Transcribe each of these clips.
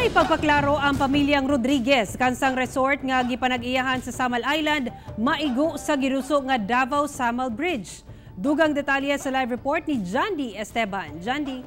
Dunay pagpaklaro ang pamilyang Rodriguez kansang resort nga gipanag-iyahan sa Samal Island maigo sa giruso nga Davao Samal Bridge. Dugang detalye sa live report ni Jandy Esteban. Jandy.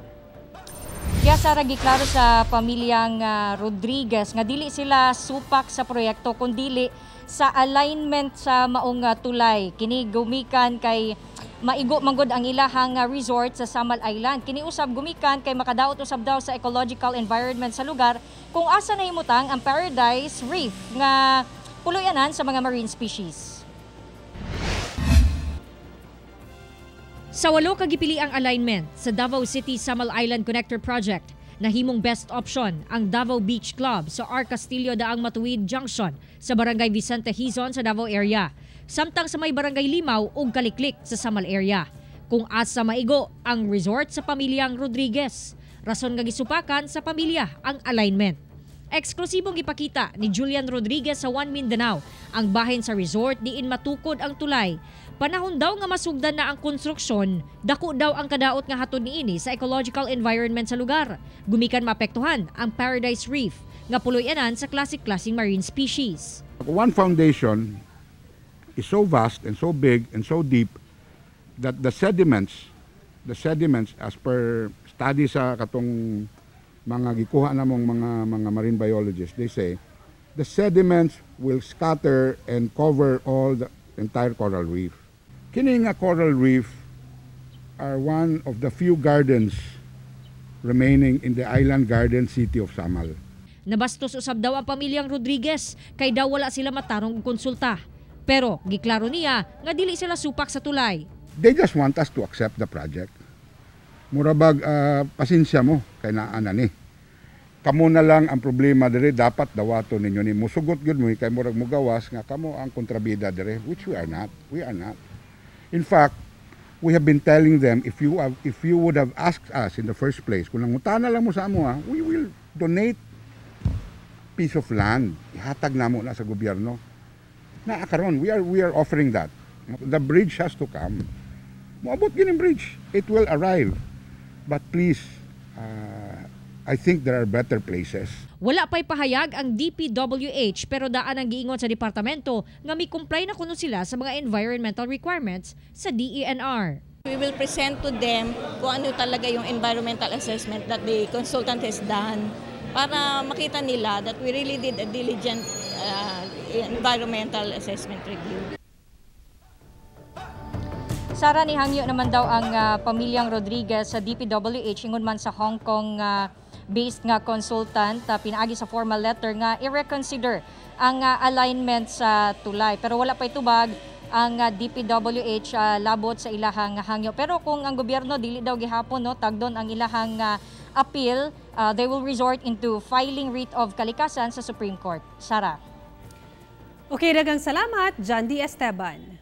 Kaya Sara, giklaro sa pamilyang Rodriguez nga dili sila supak sa proyekto kundili sa alignment sa maong tulay. Kini gumikan kay maigo manggod ang ilahang resort sa Samal Island. Kini usab gumikan kay makadaot usab daw sa ecological environment sa lugar kung asa nahimutang ang Paradise Reef nga puloy-anan sa mga marine species. Sa 8 ka gipili ang alignment sa Davao City Samal Island Connector Project, nahimong best option ang Davao Beach Club sa R. Castillo Daang Matuwid Junction sa Barangay Vicente Hizon sa Davao area, samtang sa may Barangay Limaw ug Kaliklik sa Samal area. Kung asa maigo ang resort sa pamilyang Rodriguez, rason nga gisupakan sa pamilya ang alignment. Eksklusibong gipakita ni Julian Rodriguez sa One Mindanao ang bahin sa resort diin matukod ang tulay. Panahon daw nga masugdan na ang konstruksyon, dako daw ang kadaot nga hatod niini sa ecological environment sa lugar. Gumikan maapektuhan ang Paradise Reef nga puloy-anan sa klase-klaseng marine species. One foundation is so vast and so big and so deep that the sediments as per study sa katong mga gikuha namong mga marine biologists, they say the sediments will scatter and cover all the entire coral reef. Kini nga coral reef are one of the few gardens remaining in the island garden city of Samal. Nabastos usab daw ang pamilyang Rodriguez kay daw wala sila matarong konsulta. Pero giklaro niya nga dili sila supak sa tulay. They just want us to accept the project. Murabag pasensya mo kay naa na ni. Kamo na lang ang problema dire, dapat dawato ninyo ni. Musugot gyud mo kay murag mugawas nga kamo ang kontrabida dire, which we are not. We are not. In fact, we have been telling them, if you would have asked us in the first place, kung nangutana lang mo sa amo, we will donate piece of land. Ihatag namo na sa gobyerno. Na karon we are offering that. The bridge has to come. Moabot gyud ang bridge. It will arrive. But please, I think there are better places. Wala pa'y pahayag ang DPWH pero daan ang giingon sa departamento nga mi-comply na kuno sila sa mga environmental requirements sa DENR. We will present to them kung ano talaga yung environmental assessment that the consultant has done para makita nila that we really did a diligent environmental assessment review. Sara, nihangyo naman daw ang pamilyang Rodriguez sa DPWH ingon man sa Hong Kong based nga consultant pinaagi sa formal letter nga i-reconsider ang alignment sa tulay. Pero wala pa itubag ang DPWH labot sa ilahang hangyo. Pero kung ang gobyerno dili daw gihapon, no, tagdon ang ilahang appeal, they will resort into filing writ of kalikasan sa Supreme Court. Sara. Okay, daghang salamat, Jandy Esteban.